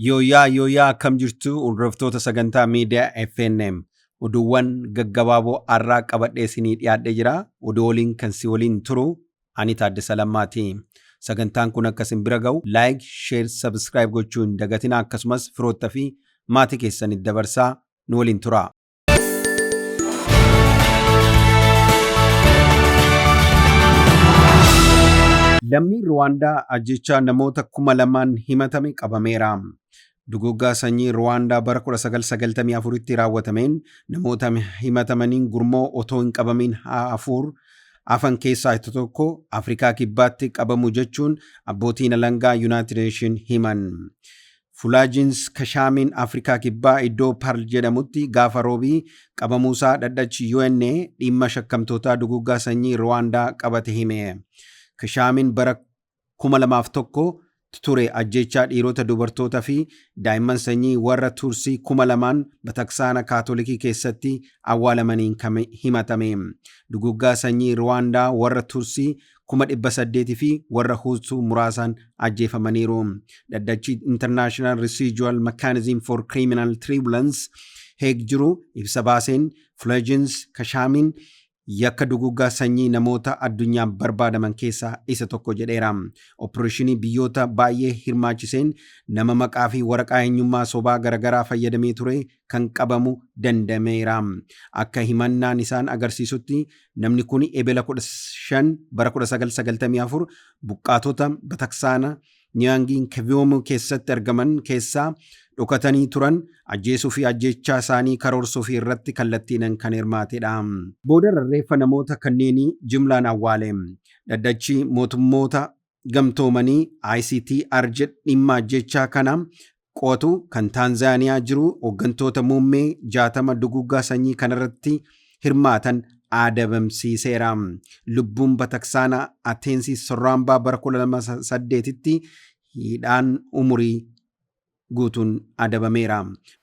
Yooyyaa yooyyaa, akkam jirtu hordoftoota sagantaa miidiyaa FNM? Oduuwwan gaggabaaboo har'aa qabadhee isinii dhiyaadhee jira. Oduu waliin kan si waliin turu ani Taaddasa Lammaati. Sagantaan kun akka isin bira ga'u like, share, subscribe gochuu hin dagatinaa, akkasumas firoottaa fi maatii keessanitti dabarsaa, nu waliin tura. Lammiin Ruwaandaa ajjechaa namoota 2000n himatame qabameera. Duguuggaa sanyii Ruwaandaa bara 1994tti raawwatameen namoota himatamaniin gurmoo otoo hin qabamiin afur hafan keessaa isa tokko Afrikaa Kibbaatti qabamu jechuun abbootiin alangaa United Nation himan. Fulaajins Kashaamiin Afrikaa Kibbaa iddoo Parl jedhamutti gaafa Roobii qabamuusaa dhadhachi UN dhimma shakkamtootaa duguuggaa sanyii Ruwaandaa qabate hime. Kashaamiin bara 2001 ture ajjeechaa dhiirota, dubartoota fi daa'imman sanyii warra Tursii 2000n bataksaana Kaatolikii keessatti awwaalamaniin kan himatame. Duguuggaa sanyii Ruwaandaa warra Tursii 800,000 fi warra Huutuu muraasaan ajjeefamaniiru. Dhaddachi International Residual Mechanism for Criminal Tribunals Heeg jiru ibsa baaseen Fulajins Kashaamiin yakka duguuggaa sanyii namoota addunyaan barbaadaman keessaa isa tokko jedheera. Opereeshinii biyyoota baay'ee hirmaachiseen nama maqaa fi waraqaa eenyummaa sobaa garaagaraa fayyadamee ture kan qabamu danda'ameera. Akka himannaan isaan agarsiisutti namni kun Ebela 15 bara 1994 buqqaatota bataksaana Niyaangiin Keviyoomoo keessatti argaman keessaa dhokatanii turan ajjeesuu fi ajjeechaa isaanii karoorsuu fi irratti kallattiinan kan hirmaatedha. Booda reeffa namoota kanneenii jimlaan awwaale. Dhaddachi mootummoota gamtoomanii ICTR jedhu dhimma ajjeechaa kana qo'atu kan Taanzaaniyaa jiru hooggantoota muummee 60 duguuggaa sanyii kanarratti hirmaatan adabamsiiseera. Lubbuun bataksaana Ateensi Sorraambaa bara 2008tti hidhaan umurii guutuun adabameera.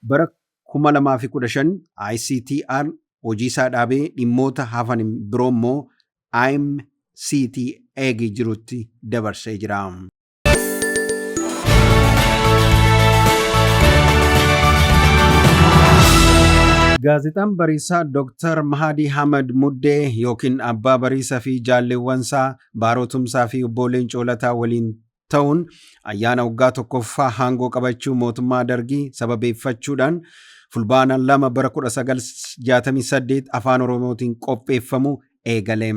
Bara 2015 ICTR hojii isaa dhaabee dhimmoota hafan biroo immoo IMCT eegi jirutti dabarsee jira. Gaazexaan Bariisaa Dr. Mahadii Ahmad Muddee yookiin Abbaa Bariisaa fi jaalleewwansaa Baaroo Tumsaa fi Obbo Leencoo Lataa waliin ta'uun ayyaana waggaa tokkoffaa aangoo qabachuu mootummaa Dargii sababeeffachuudhaan Fulbaana 2 bara 1968 Afaan Oromootiin qopheeffamu eegale.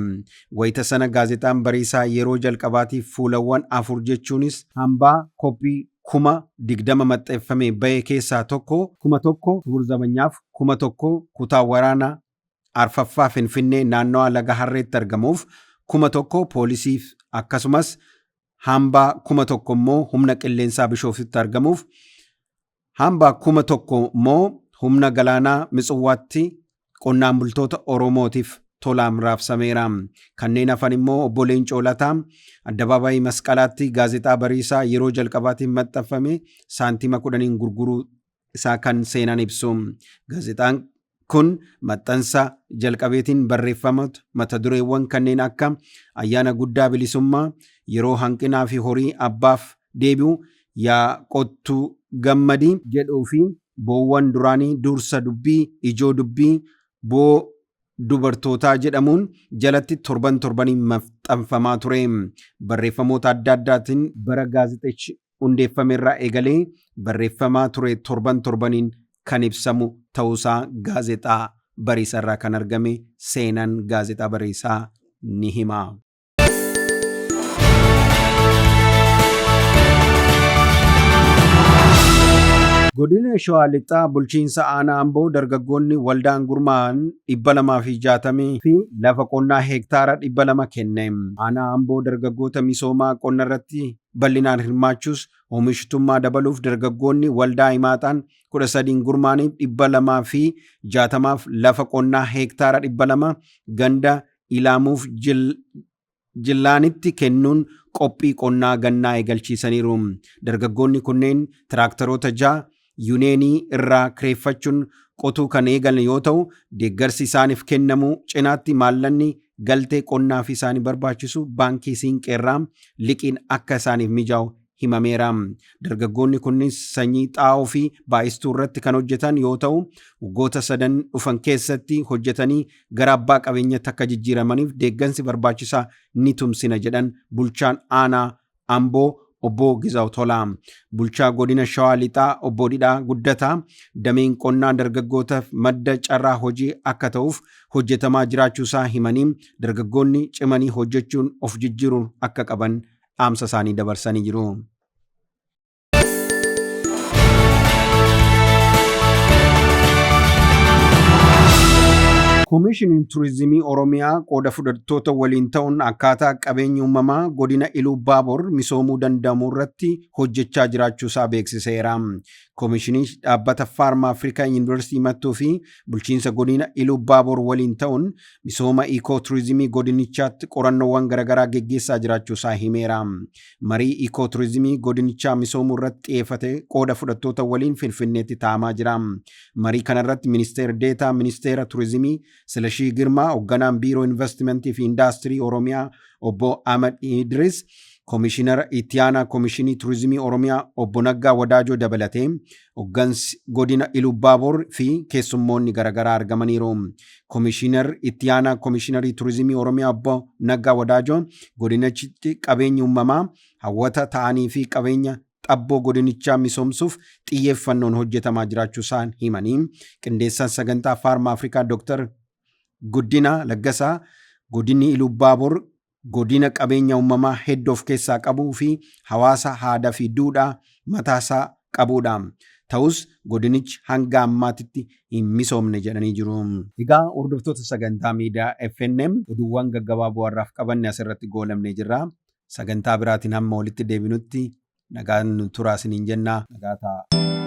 Wayita sana gaazexaan Bariisaa yeroo jalqabaatiif fuulawwan afur jechuunis hambaa koppii 20,000 maxxanfamee bahe keessaa tokko 1000 Kibur Zabanyaaf, 1000 kutaa waraana arfaffaa Finfinnee naannawaa Laga Harreetti argamuuf, 1000 poolisiif, akkasumas hambaa 1000 immoo humna qilleensaa Bishooftutti argamuuf, hambaa 1000 immoo humna galaanaa Mitsuwaatti qonnaan bultoota Oromootiif tolaan raabsameera. Kanneen hafan immoo Obbo Leencoo Lataa Addabaabaayii Masqalaatti gaazexaa Bariisaa yeroo jalqabaatiif maxxanfame saantima 10n gurguruu isaa kan seenaan ibsu. Gaazexaan kun maxxansa jalqabeetiin barreeffama mata dureewwan kanneen akka ayyaana guddaa bilisummaa, yeroo hanqinaa fi horii abbaaf deebi'u, yaa qottuu gammadi jedhuu fi boowwan duraanii dursa dubbii, ijoo dubbii, boo dubartootaa jedhamuun jalatti torban torbaniin maxxanfamaa ture. Barreeffamoota adda addaatiin bara gaazexichi hundeeffame irraa eegalee barreeffamaa ture torban torbaniin kan ibsamu ta'uusaa gaazexaa Bariisaa irraa kan argame seenaan gaazexaa Bariisaa ni hima. Godina Shawaa Lixaa bulchiinsa aanaa Amboo dargaggoonni waldaan gurmaa'an 260 fi lafa qonnaa heektaara 200 kenne. Aanaa Amboo dargaggoota misoomaa qonna irratti bal'inaan hirmaachuus oomishtummaa dabaluuf dargaggoonni waldaa himaaxaan 13 gurmaa'aniif 260f lafa qonnaa heektaara 200 ganda Ilaamuuf Jillaanitti kennuun qophii qonnaa gannaa eegalchiisaniiru. Dargaggoonni kunneen tiraaktaroota 6 yuuniyeenii irraa kireeffachuun qotuu kan eegalan yoo ta'u, deeggarsi isaaniif kennamu cinaatti maallaqni galtee qonnaaf isaanii barbaachisu baankii Siinqeerraa liqiin akka isaaniif mijaa'u himameera. Dargaggoonni kunniin sanyii xaa'oo fi baay'istuu irratti kan hojjetan yoo ta'u, waggoota sadan dhufan keessatti hojjetanii gara abbaa qabeenyaatti akka jijjiiramaniif deeggarsi barbaachisaa ni tumsina jedhan bulchaan aanaa Amboo obbo Gizaw Tolaa. Bulchaa godina Shawaa Lixaa obbo Didhaa Guddataa dameen qonnaa dargaggootaaf madda carraa hojii akka ta'uuf hojjetamaa jiraachuusaa himanii dargaggoonni cimanii hojjechuun of jijjiiruun akka qaban dhaamsa isaanii dabarsanii jiru. Koomishiniin Turizimii Oromiyaa qooda fudhattoota waliin ta'uun akkaataa qabeenyi uumamaa godina Iluu Baabor misoomuu danda'amu irratti hojjechaa jiraachuusaa beeksiseera. Koomishinichi dhaabbata Faarma Afrikaa Yuunivarsiitii Mattuu fi bulchiinsa godina Iluu Baabor waliin ta'uun misooma ikoo turizimii godinichaatti qorannoowwan garaagaraa geggeessaa jiraachuusaa himeera. Marii ikoo turizimii godinichaa misoomuu irratti xiyyeeffate qooda fudhattoota waliin Finfinneetti taa'amaa jira. Marii kanarratti ministeera deetaa ministeera turizimii Silashii Girmaa, hoogganaan biiroo investimentii fi indaastirii Oromiyaa obbo Ahmad Idris, Komishinara itti aanaa Komishinii Turizimii Oromiyaa obbo Naggaa Wadaajoo dabalatee hoggansi godina Ilubbaabor fi keessummoonni garaagaraa argamaniiru. Komishinar itti aanaa Komishinarii Turizimii Oromiyaa obbo Naggaa Wadaajoo godinichatti qabeenyi uumamaa hawwata ta'anii fi qabeenya xabboo godinichaa misoomsuuf xiyyeeffannoon hojjetamaa jiraachuu isaan himanii qindeessaan sagantaa Faarma Afrikaa Dr. Guddina Laggasaa godinni Ilubbaabor godina qabeenya uumamaa hedduu of keessaa qabuu fi hawaasa aadaa fi duudhaa mataasaa qabudha. Ta'us godinichi hanga ammaatitti hin misoomne jedhanii jiru. Egaa hordoftoota sagantaa miidiyaa FNM oduuwwan gaggabaaboo har'aaf qabanne asirratti goolabnee jirra. Sagantaa biraatiin hamma walitti deebinutti nagaan nu turaa isiniin jenna. Nagaa ta'aa.